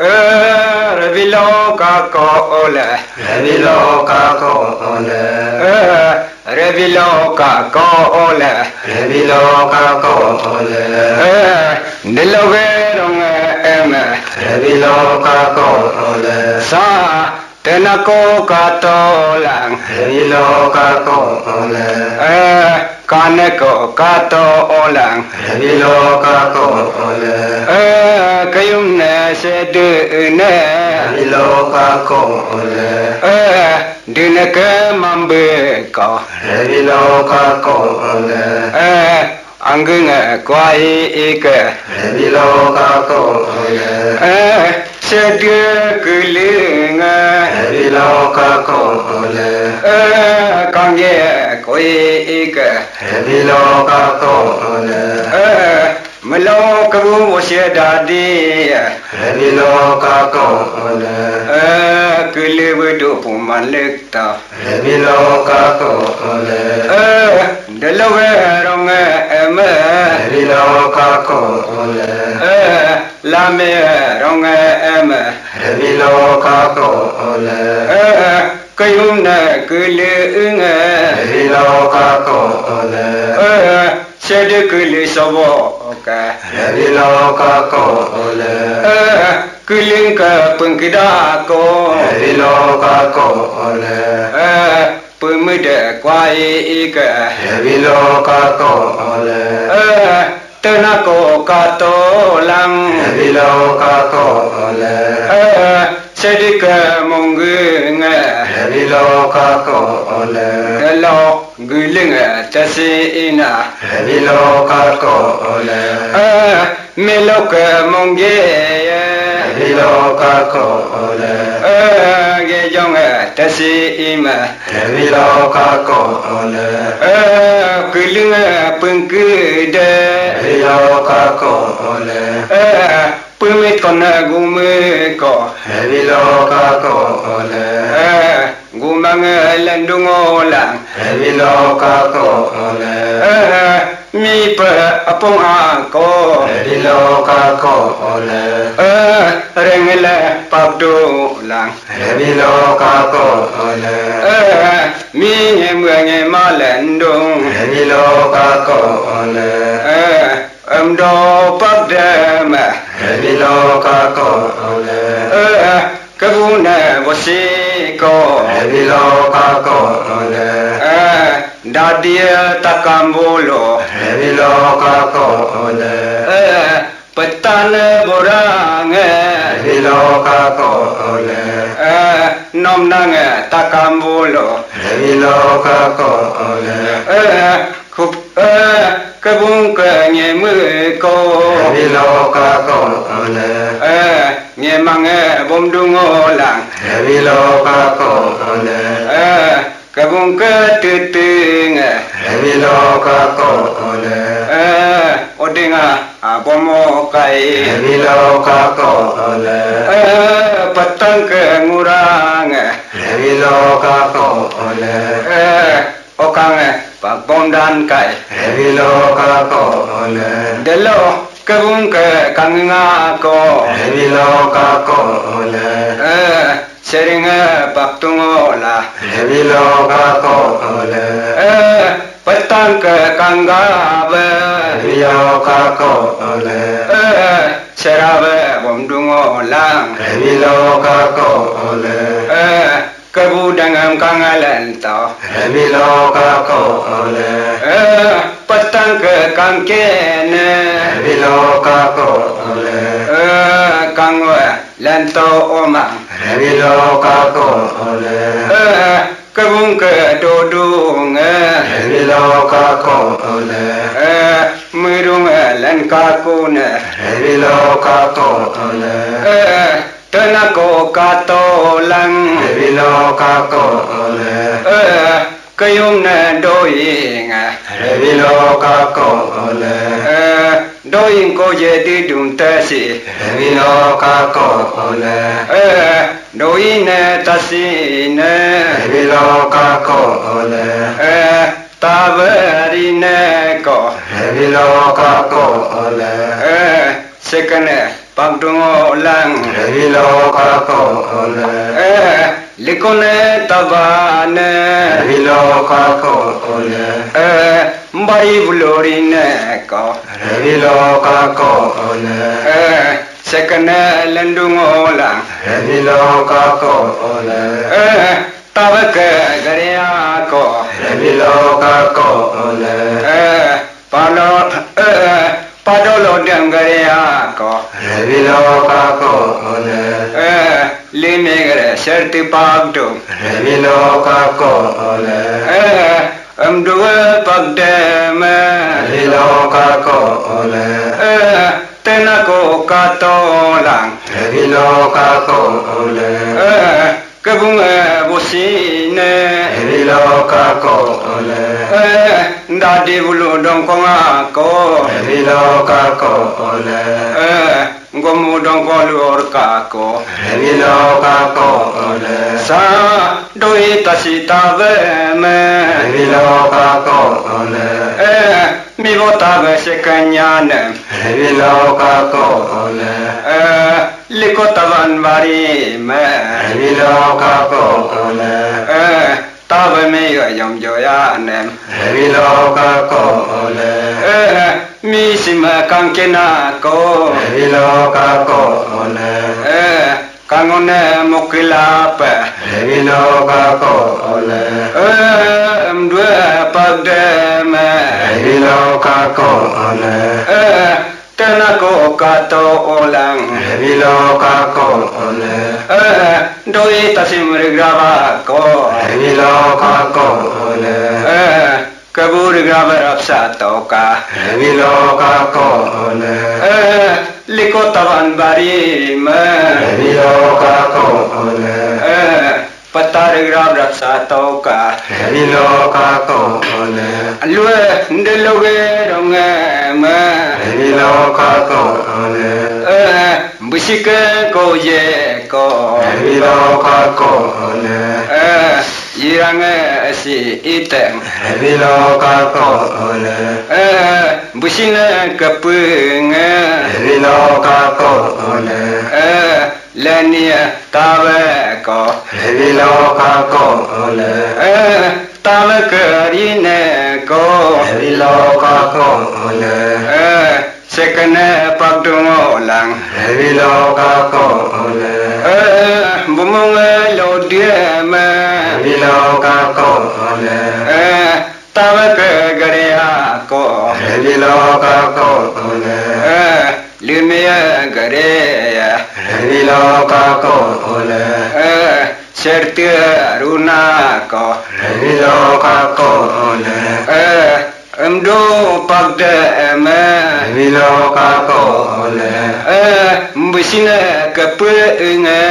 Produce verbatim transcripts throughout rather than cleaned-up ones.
Eh, rebilo kako ole. Rebilo kako ole. Eh, rebilo kako ole. Rebilo kako ole. Eh, deloge ronge eme. Rebilo kako ole. Sa, tenako katolang. Rebilo kako ole. Eh, kaneko katolang. Rebilo kako ole. Eh, keyumne sedene. Rebilo kako ole. Eh, dineke mambeko. Rebilo kako ole. Eh, anggenge kwai ike. Rebilo kako ole. Eh, sedie kelinge. Rebilo kako ole. Eh, kangge koi ike. Rebilo kako ole. Eh, melo kebu wosie dadi. Rebilo kako ole. Eh, kele wedu puman lekta. Rebilo kako ole. Eh, deloge ronge eme. Rebilo kako ole. Eh, lame ronge eme. Rebilo kako ole. Eh, keyumne kele inge. Rebilo kako ole. Eh, sede kele sobo oke. Rebilo kako ole. Eh, keling ke pengkidako. Rebilo kako ole. Eh, pemede kwai ike. Rebilo kako ole. Eh, tenako katolang. Rebilo kako ole. Eh, sedike monggenge. Rebilo kako ole. Delo gelinge tesi ina. Rebilo kako ole. Eh, meloke monggeye. Rebilo kako ole. Eh, gejonge tesi ime. Rebilo kako ole. Eh, kelinge pengkede. Rebilo kako ole. Eh, pemit kone gumeko. Rebilo kako ole. Eh, gumange lendung olang. Rebilo kako ole. Eh, mipe apong ako. Rebilo kako ole. Eh, rengele pabdu lang. Rebilo kako ole. Eh, mi ngemenge malendung. Rebilo kako ole. Eh, emdo pabdeme. Rebilo kako ole. Eh, kebune bosiko. Rebilo kako ole. Eh, dadie takambolo. Rebilo kako ole. Eh, petane borange. Rebilo kako ole. Eh, nomnange takambolo. Rebilo kako ole. Eh, kup, eh, kebung ke ngemeko. Rebilo kako ole. Eh, ngemange bomdung olang. Rebilo kako ole. Eh, kebung ke teting. Rebilo kako ole. Eh, odinga abomo kai. Rebilo kako ole. Eh, petang ke ngurang. Rebilo kako ole. Eh, okang pakbom dan kai. Rebilo kako ole. Delo kebung ke kangengako. Rebilo kako ole. Eh, seringe baktungola. Rebilo kako ole. Eh, petang ke kanggabe. Rebilo kako ole. Eh, serabe bomdungolang. Rebilo kako ole. Eh, kebu dangam kangalento. Rebilo kako ole. Eh, petang ke kangkene. Rebilo kako ole. Eh, kangwe lento omang. Rebilo kako ole. Eh, kebung ke dodunge. Rebilo kako ole. Eh, merung len kakune. Rebilo kako ole. Eh, tenako katolang. Rebilo kako ole. Eh, keyumne doying. Rebilo kako ole. Eh, doying ko jadi dum tasi. Rebilo kako ole. Eh, doying ne tasi ne. Rebilo kako ole. Eh, taberine ko. Rebilo kako ole. Eh, sekene Pagdungo lang. Revilo kako ole. Eh, likone tabane. Revilo kako ole. Eh, bari bulorine ko. Revilo kako ole. Eh, sekene lendungo lang. Revilo kako ole. Eh, tabeke gare ako. Revilo kako ole. Eh, palo, eh, padolo dem gare ako. Revilo kako ole. Eh, lime gare serti pagdung. Revilo kako ole. Eh, emdue pagdeme. Revilo kako ole. Eh, tenako katolang. Revilo kako ole. Eh, kebunge bosine. Revilo kako ole. Eh, dadi bulu dongkong ako. Revilo kako ole. Eh, gomu dongkolu orkako. Revilo kako ole. Sa doi tasi tabeme. Revilo kako ole. Eh, mibo tabe sekanyanem. Revilo kako ole. Eh, liko taban barime. Revilo kako ole. Eh, tabe meyo yom joyanem. Revilo kako ole. Eh, misima kangkenako. Revilo kako ole. Eh, kangone mokilape. Revilo kako ole. Eh, emdue pagdeme. Revilo kako ole. Eh, tenako kato olang. Revilo kako ole. Eh, doi tasim rigrabako. Revilo kako ole. Eh, kebur grabe rapsa toka. Revilo kako ole. Eh, liko taban barime. Revilo kako ole. Eh, patar grab rapsa toka. Revilo kako ole. Lue ndeloge rongeme. Revilo kako ole. Eh, bisike koyeko. Revilo kako ole. Eh, yirange si iteng. Revilo kako ole. Eh, busine kepenge. Revilo kako ole. Eh, lenie tabeko. Revilo kako ole. Eh, tabe kerineko. Revilo kako ole. Eh, sekene pagdungo lang. Revilo kako ole. Eh, bumunge lodieme. Revilo kako ole. Eh, tabeke gare ako. Revilo kako ole. Eh, limie gare ya. Revilo kako ole. Eh, sertie runako. Revilo kako ole. Eh, emdo pagdeme. Revilo kako ole. Eh, bisine kepenge.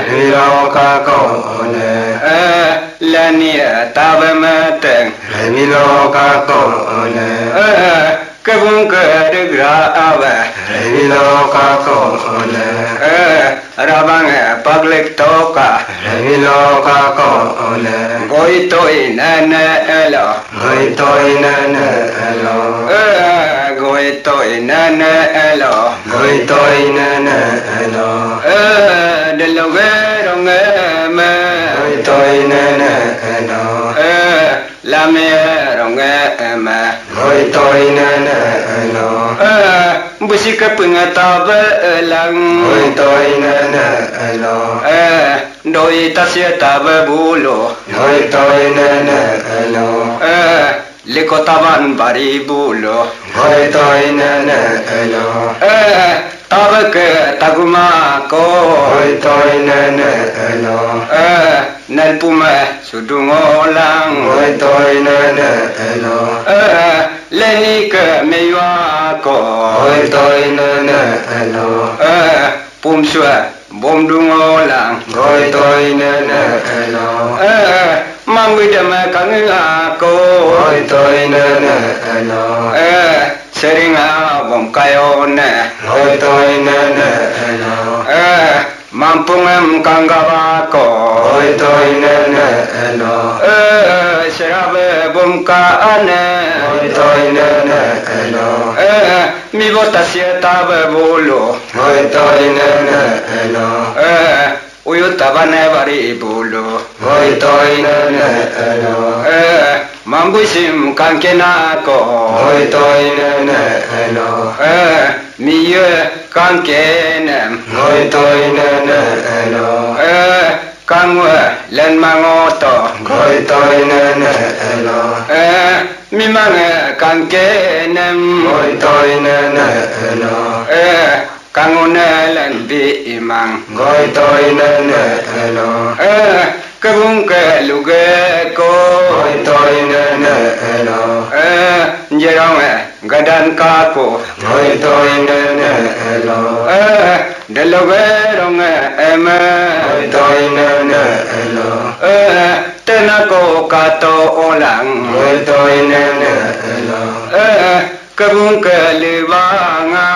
Revilo kako ole. Eh, lanie tabe meteng. Revilo kako ole. Eh, kebung kedegra awe. Revilo kako ole. Eh, rabang e paglik toka. Revilo kako ole. Goi toi nene elo. Goi toi nene elo. Eh, goi toi nene elo. Goi toi nene elo. Eh, deloge rongeme. Goi toi nene elo. Eh, lame rongeme. Goi toi nene elo. Eh, busi kepinge tabe elang. Goi toi nene elo. Eh, doi tasie tabe bulu. Goi toi nene elo. Eh, liko taban bari bulu. Goi toi nene elo. Eh, tabeke tagumako. Goi toi nene elo. Eh, nelpume sudungolang. Goi toi nene elo. Eh, lenike meyuako. Goi toi nene elo. Eh, pumsue bomdungolang. Goi toi nene elo. Eh, mambideme kangingako. Goi toi nene elo. Eh, seringa bomkayone. Goi toi nene elo. Eh, mampungem kanggabako. Goi toi nene elo. Eh, serabe bomkaane. Goi toi nene elo. Eh, Mibo tasie tabe bulu. Hoi toi nene elo. Eh, uyu tabane bari bulu. Hoi toi nene elo. Eh, mambuisim kangkenako. Hoi toi nene elo. Eh, miye kangkenem. Hoi toi nene elo. Eh, kangwe len mangoto. Hoi toi nene elo. Eh, mimange kangkenem. Hoi toi nene elo. Eh, kangune len bi imang. Hoi toi nene elo. Eh, kebung ke luge ko. Hoi toi nene elo. Eh, jerong eh gadan kaku. Hoi toi nene elo. Eh, deloge rong eh eme. Hoi toi nene elo. Eh, tenako kato olang. Hoi toi nene elo. Eh, kebung ke libanga.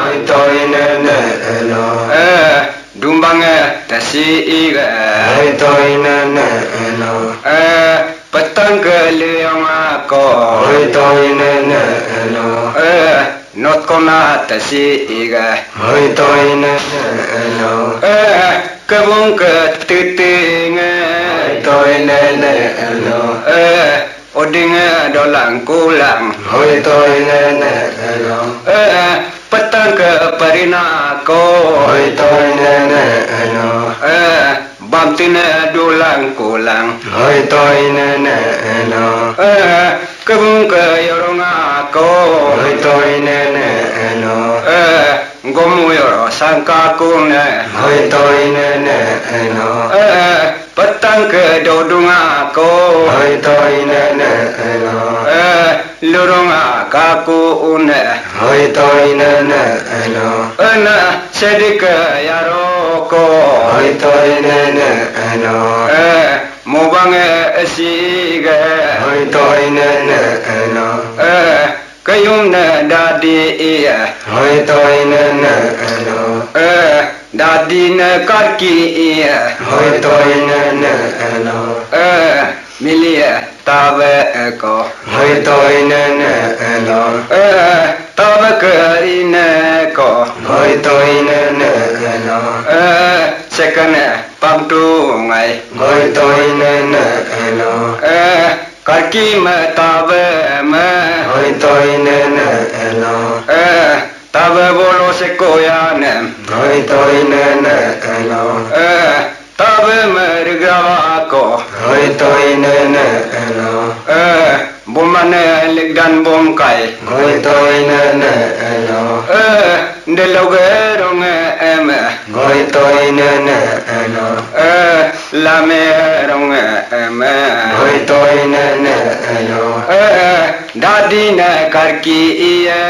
Hoi toi nene elo. Eh, dumbange tasi ige. Hoi toi nene elo. Eh, petang ke liang ako. Hoi toi nene elo. Eh, not kona tasi ige. Hoi toi nene elo. Eh, kebung ke titinge. Hoi toi nene elo. Eh, odinge dolang kulang. Hoi toi nene elo. Eh, petang ke perinako. Hoi toi nene elo. Eh, bamtine dulang kulang. Hoi toi nene elo. Eh, kebung ke yorong ako. Hoi toi nene elo. Eh, gomu yoro sangka kune. Hoi toi nene elo. Eh, petang ke dodung ako. Hoi toi nene elo. Eh, lurung akaku une. Hoi toi nene elo. Ena sedike yaroko. Hoi toi nene elo. Eh, mubange esige. Hoi toi nene elo. Eh, keyum ne dadi iye. Hoi toi nene elo. Eh, dadi ne karki iye. Hoi toi nene elo. Eh, milie tabe eko. Hoi toi nene elo. Eh, tabe keri neko. Hoi toi nene elo. Eh, sekene pamtungai. Hoi toi nene elo. Eh, karki me tabe me. Hoi toi nene elo. Eh, tabe bolo sekoyanem. Hoi toi nene elo. Eh, tabe me rigraba ako. Hoi toi nene elo. Eh, bumane likdan bumkai. Hoi toi nene elo. Eh, deloge ronge eme. Hoi toi nene elo. Eh, lame ronge eme. Hoi toi nene elo. Eh, dadi ne karki iye.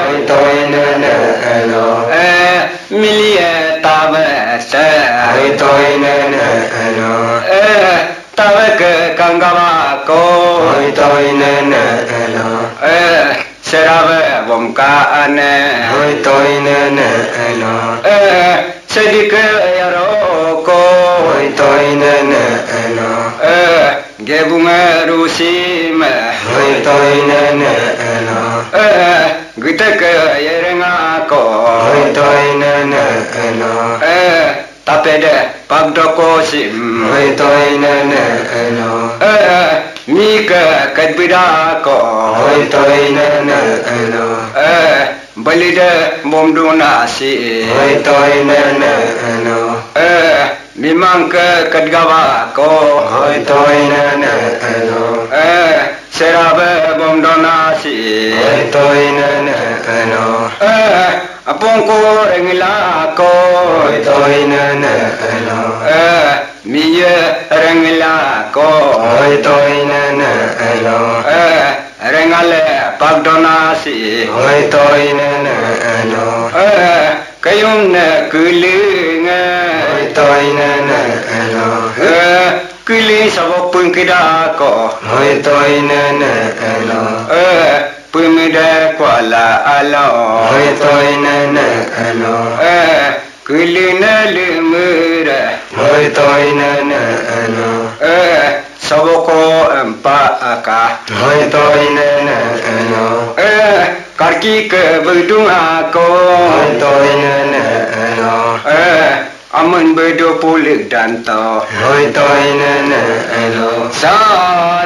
Hoi toi nene elo. Eh, milie tabe te. Hoi toi nene elo. Eh, tabe ke kanggaba ko. Hoi toi nene elo. Eh, serabe bom ka ane. Hoi toi nene elo. Eh, sedike yaroko. Hoi toi nene elo. Eh, gebunge rusime. Hoi toi nene elo. Eh, giteke yerengako. Hoi toi nene elo. Eh, tapede pagdoko sim. Hoi toi nene elo. Eh, mike kedbidako. Hoi toi nene elo. Eh, belide bomdunasi. Hoi toi nene elo. Eh, mimang ke kedgabako. Hoi toi nene elo. Eh, serabe bomdonasi. Hoi toi nene elo. Eh, apongko rengilako. Hoi toi nene elo. Eh, miye rengilako. Hoi toi nene elo. Eh, rengale pagdonasi. Hoi toi nene elo. Eh, keyum ne kilinge. Hoi toi nene elo. Eh, kiling sabok pengkidako. Hoi toi nene elo. Eh, pemida kuala alo. Hoi toi nene elo. Eh, kiling ne limire. Hoi toi nene elo. Eh, Soboko empa aka. Hoi toi nene elo. Eh, karki ke bedung ako. Hoi toi nene elo. Eh, amen bedo pulik danto. Hoi toi nene elo. Sa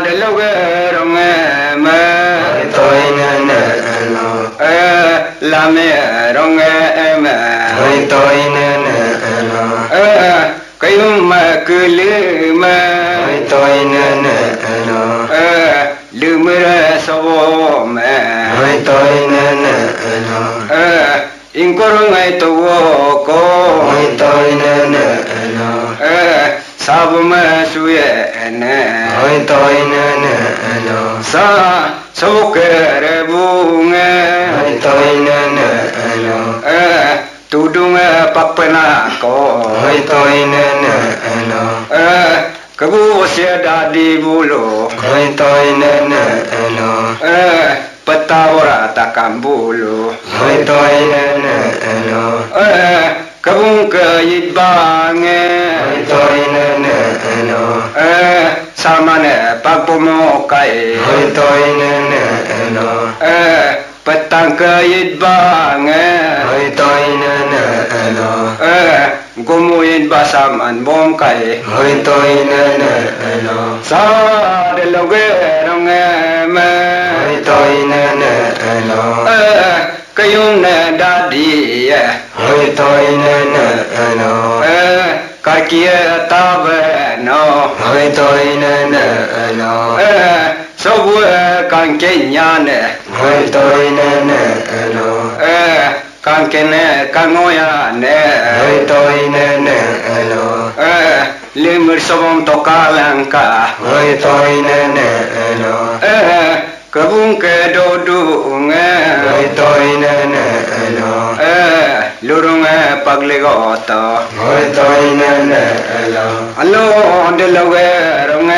delo gerong eme. Hoi toi nene elo. Eh, lame rong eme. Hoi toi nene elo. Eh, kayum ma keleme. Hoi toi nene elo. Eh, lemere sobome. Hoi toi nene elo. Eh, ingkorong ai towoko. Hoi toi nene elo. Eh, sabome suye ene. Hoi toi nene elo. Sa, soboke rebunge. Hoi toi nene elo. Eh, tudung e pakpenako. Hoi toi nene elo. Eh, kebu osia dadi bulu. Hoi toi nene elo. Eh, peta ora takam bulu. Hoi toi nene elo. Eh, kebung ke yit bange. Hoi toi nene elo. Eh, samane pakbomo kai. Hoi toi nene elo. Eh, petang ke yit bange. Hoi toi nene elo. Eh, gomu yit basam an bom kai. Hoi toi nene elo. Sa delo gerong eme. Hoi toi nene elo. Eh, kayum ne dadi ye. Hoi toi nene elo. Eh, karki e tabe no. Hoi toi nene elo. Eh, sobu e kangkenyane. Hoi toi nene elo. Eh, kangkene kangoyane. Hoi toi nene elo. Eh, limir sobom tokalangka. Hoi toi nene elo. Eh, kebung ke dodunge. Hoi toi nene elo. Eh, lurunge pagligoto. Hoi toi nene elo. Alo delo gerong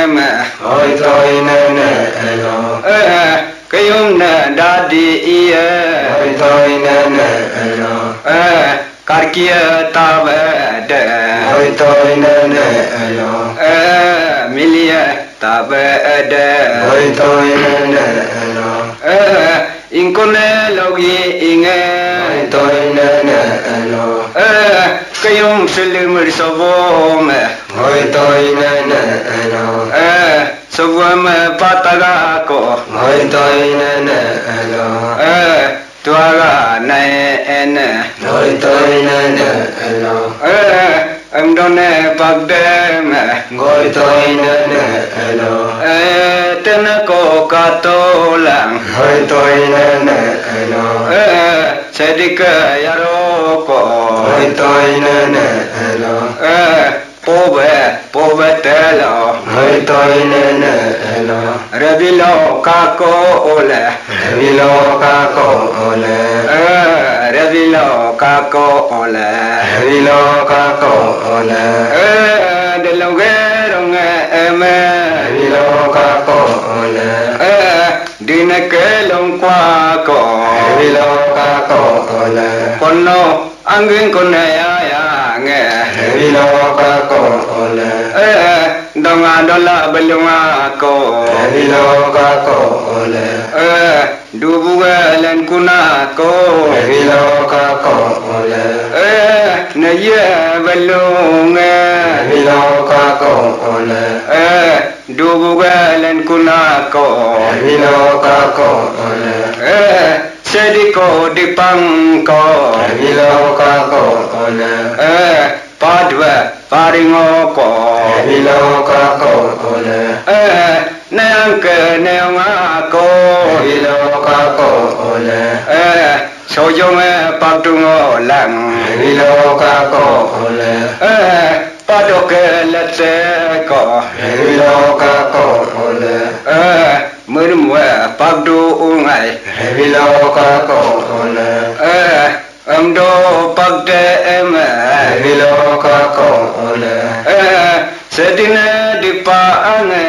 eme. Hoi toi nene elo. Eh, kayum ne dadi iye. Hoi toi nene elo. Eh, karki e tabe de. Hoi toi nene elo. Eh, milie tabe de. Hoi toi nene elo. Eh, ingkone logi inge. Hoi toi nene elo. Eh, kayum selimir sobome. Hoi toi nene elo. Eh, sobome patagako. Hoi toi nene elo. Eh, tuaga nae ene. Hoi toi nene elo. Eh, emdone pagdeme. Hoi toi nene elo. Eh, tenako katolang. Hoi toi nene elo. Eh, sedike yaroko. Hoi toi nene elo. Eh, pobe, pobe telo. Hoi toi nene elo. Rebilo kako ole. Rebilo kako ole. Eh, rebilo kako ole. Rebilo kako ole. Eh, delo gerong eme. Rebilo kako ole. Eh, dine kelong kwako. Rebilo kako ole. Kono angging kone yayange. Rebilo kako ole. Eh, donga dola belungako. Rebilo kako ole. Eh, dubu gelen kunako. Rebilo kako ole. Eh, neye belunge. Rebilo kako ole. Eh, dubu gelen kunako. Rebilo kako ole. Eh, sediko dipangko. Rebilo kako ole. Eh, padwe paringoko. Rebilo kako ole. Eh, neyangke neyongako. Rebilo kako ole. Eh, sojonge pagdungolang. Rebilo kako ole. Eh, padoke leteko. Rebilo kako ole. Eh, murmue pagdu ungai. Rebilo kako ole. Eh, emdo pagde eme. Rebilo kako ole. Eh, sedine dipa ange.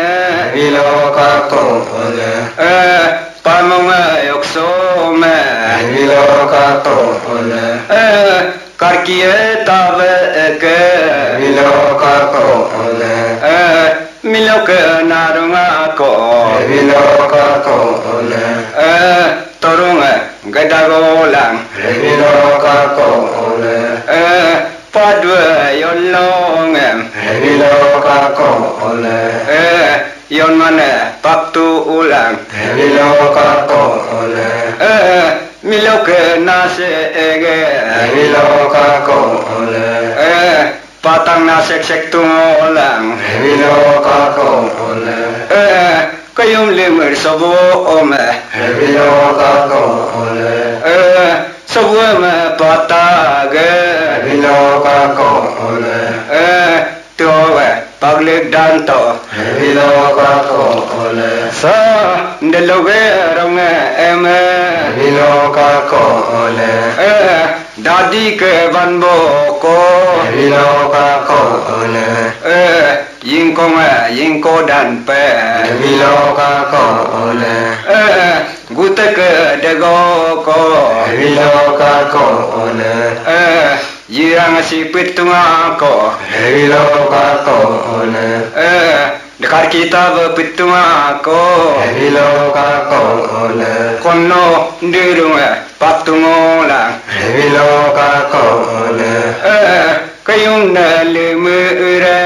Rebilo kako ole. Eh, pamonge yoksome. Rebilo kako ole. Eh, karkie tabe eke. Rebilo kako ole. Eh, Miloke narung ako. Remiloka ko ole. Eh, torunge gedagolang. Remiloka ko ole. Eh, padwe yolongem. Remiloka ko ole. Eh, yon mane paktu ulang. Remiloka ko ole. Eh, miloke nase ege. Remiloka ko ole. Eh, patang na seksek tungolang. Remiloka ko ole. Eh, kayum limir sobo ome. Remiloka ko ole. Eh, sobo ome patage. Remiloka ko ole. Eh, tuwe paglik danto. Remiloka ko ole. Sa, deloge ronge eme. Remiloka ko ole. Eh, dadi ke banboko. Remiloka ko ole. Eh, yingkong, eh, yingko danpe. Remiloka ko ole. Eh, gute ke degoko. Remiloka ko ole. Eh, yirang si pitungako. Remiloka ko ole. Eh, dekar kita be pitungako. Remiloka ko ole. Kono dirung, eh, patungola. Remiloka ko ole. Eh, kayum na lemere.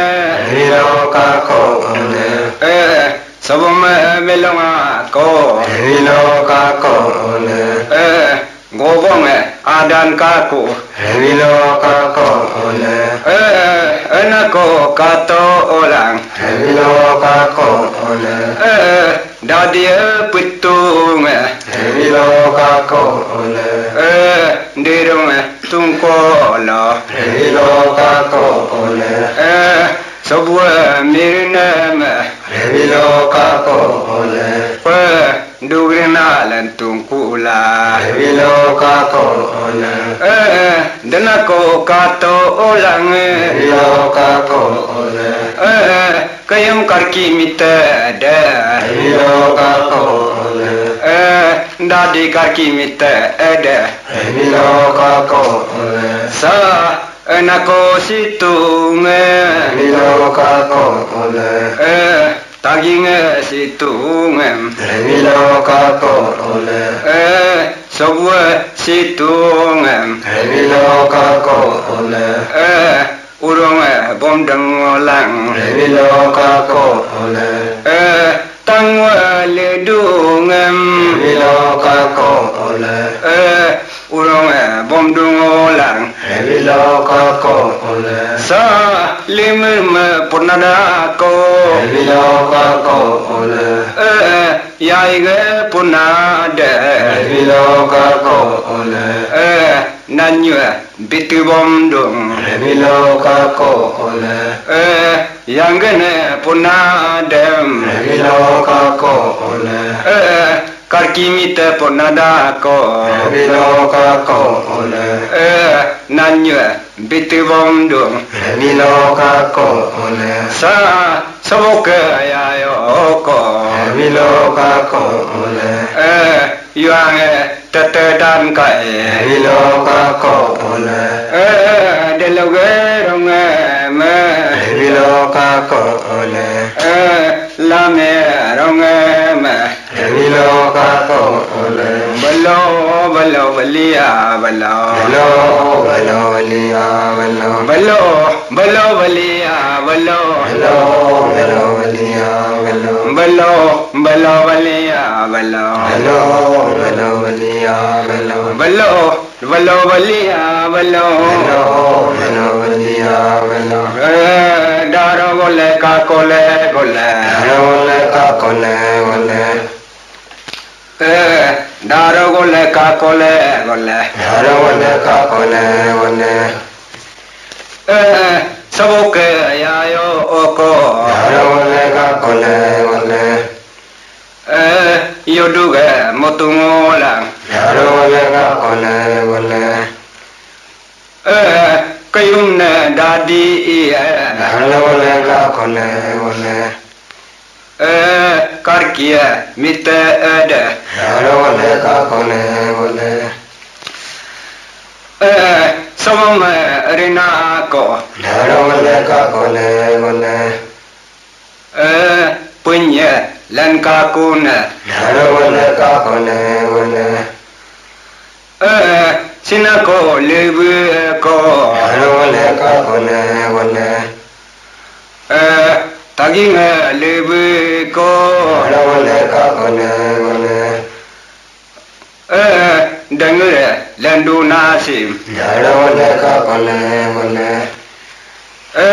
Remiloka ko ole. Eh, sobome melongako. Remiloka ko ole. Eh, gobonge adan kaku. Remiloka ko ole. Eh, enako kato olang. Remiloka ko ole. Eh, dadi e pitunge. Remiloka ko ole. Eh, dirunge tungkolo. Remiloka ko ole. Eh, sobue mirneme. Remiloka ko ole. Pe, dugrina lentungkula. Remiloka ko ole. Eh, denako kato olang. Remiloka ko ole. Eh, kayum karki mite de. Remiloka ko ole. Eh, dadi karki mite ede. Remiloka ko ole. Sa, enako situnge. Remiloka ko ole. Eh, taginge situngem. Remiloka ko ole. Eh, sobue situngem. Remiloka ko ole. Eh, urunge bomdeng olang. Remiloka ko ole. Eh, tangwe ledungem. Remiloka ko ole. Eh, urunge bomdung olang. Remiloka ko ole. Sa limir me punadako. Remiloka ko ole. Eh, yaige punade. Remiloka ko ole. Eh, nanyue bitu bomdung. Remiloka ko ole. Eh, yanggene punadem. Remiloka ko ole. Eh, karki mite punadako. Remiloka ko ole. Eh, nanyue bitu bomdung. Remiloka ko ole. Sa, soboke yayoko. Remiloka ko ole. Eh, yuange tete dan kai. Remiloka ko ole. Eh, deloge rongeme. Remiloka ko ole. Eh, lame rongeme. Remiloka ko ole. Belo, belo, belia, belo. Belo, belo, belia, belo. Belo, belo, belia, belo. Belo, belo, belia, belo. Belo, belo, belia, belo. Belo, belo, belia, belo. Belo, belo, belia, belo. Belo, belo, belia, belo. Eh, daro gole, kakole, gole. Daro gole, kakole, gole. Eh, daro gole, kakole, gole. Daro gole, kakole, gole. Eh, soboke yayo oko. Daro gole, kakole, gole. Eh, yoduge motungolang. Daro gole, kakole, gole. Eh, kayumne dadi iye. Daro gole, kakole, gole. Eh, karkie mite ede. Daro gole, kakole, gole. Eh, somome rinako. Daro gole, kakole, gole. Eh, Lenkakune. Naro lenkakune gune. E, sinako lebeko. Naro lenkakune gune. E, taginge lebeko. Naro lenkakune gune. E, dengere lendu nasim. Naro lenkakune gune. E,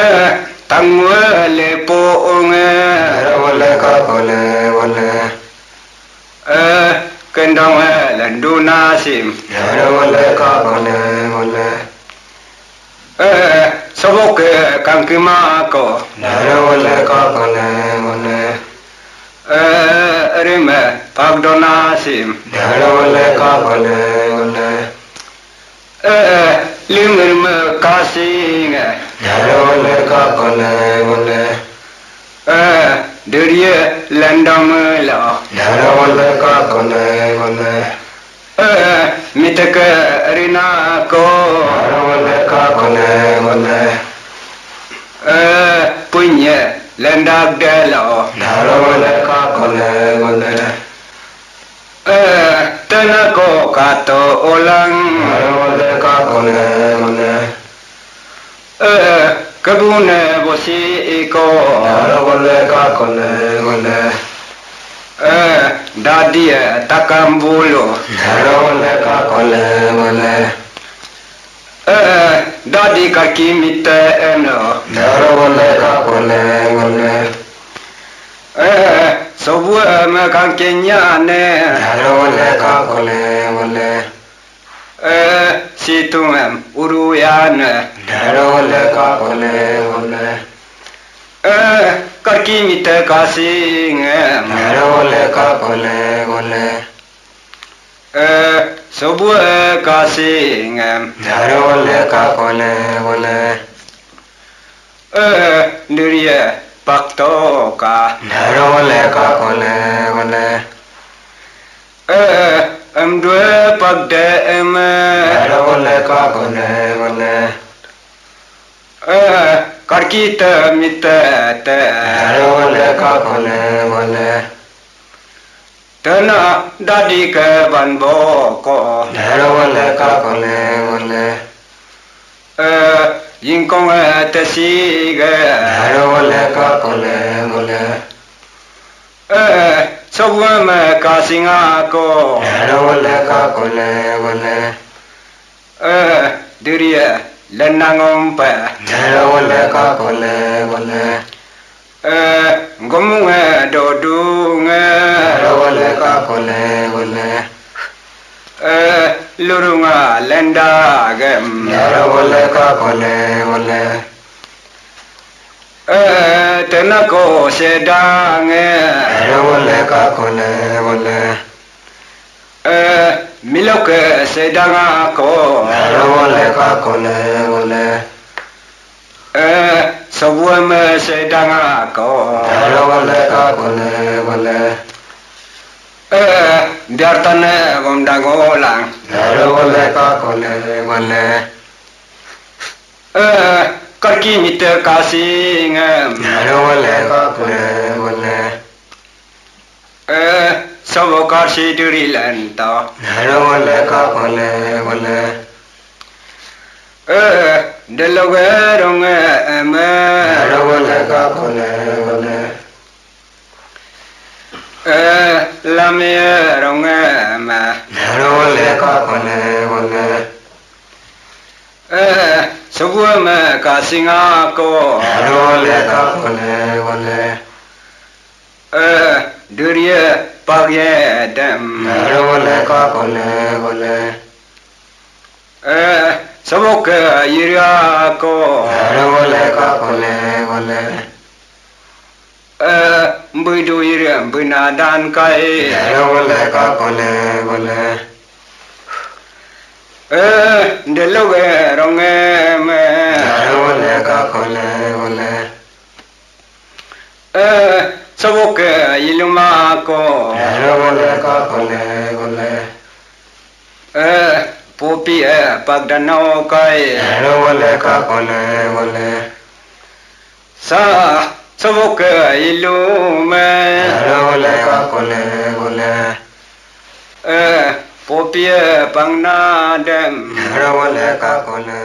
tangwe lepo onge. Naro lenkakune gune. E, kendang e lendu nasim. Naro lenkakune gune. E, soboke kangkimako. Naro lenkakune gune. E, rime pagdo nasim. Naro lenkakune gune. E, lingin me kasing e. Naro lenkakune gune. E, derie lendam lo. Naro lenkakune gune. E, miteke rinako. Naro lenkakune gune. E, punye lendak delo. Naro lenkakune gune. E, tenako kato olang. Naro lenkakune gune. E, kebune bosi iko. Naro lenkakune gune. E, dadi e takam bulu. Naro lenkakune gune. E, dadi kaki mite eno. Naro lenkakune gune. E, sobu e me kangkenyane. Naro lenkakune gune. E, situng em uruyane. Naro lenkakune gune. E, kaki mite kasing em. Naro lenkakune gune. E, sobu e kasing em. Naro lenkakune gune. E, derie paktoka. Naro lenkakune gune. E, emdue pakde eme. Naro lenkakune gune. E, karkite mitete. Naro lenkakune gune. Tena dadi ke banboko. Naro lenkakune gune. E, yingkong e tesige. Naro lenkakune gune. E, sobu e me kasingako. Naro lenkakune gune. E, derie lenangompe. Naro lenkakune gune. E, gomunge dodunge. Naro lenkakune gune. E, lurunga lendagem. Naro lenkakune gune. E, tenako sedange. Naro lenkakune gune. E, miloke sedangako. Naro lenkakune gune. E, sobu e me sedangako. Naro lenkakune gune. E, biartane gomdangolang. Naro lenkakune gune. E, karki mite kasing em. Naro lenkakune gune. E, sobo karsi duri lento. Naro lenkakune gune. E, deloge ronge eme. Naro lenkakune gune. E, lamie ronge eme. Naro lenkakune gune. E, sobu e me kasingako. Naro lenkakune gune. E, derie pagedem. Naro lenkakune gune. E, soboke yiriako. Naro lenkakune gune. E, mbidu yiri mbina dankai. Naro lenkakune gune. E, deloge ronge me. Naro lenkakune gune. E, soboke yilumako. Naro lenkakune gune. E, popi e pagdanokai. Naro lenkakune gune. Sa, Soboke ilume, Role kakole gole. E, popie pangnadem, Role kakole.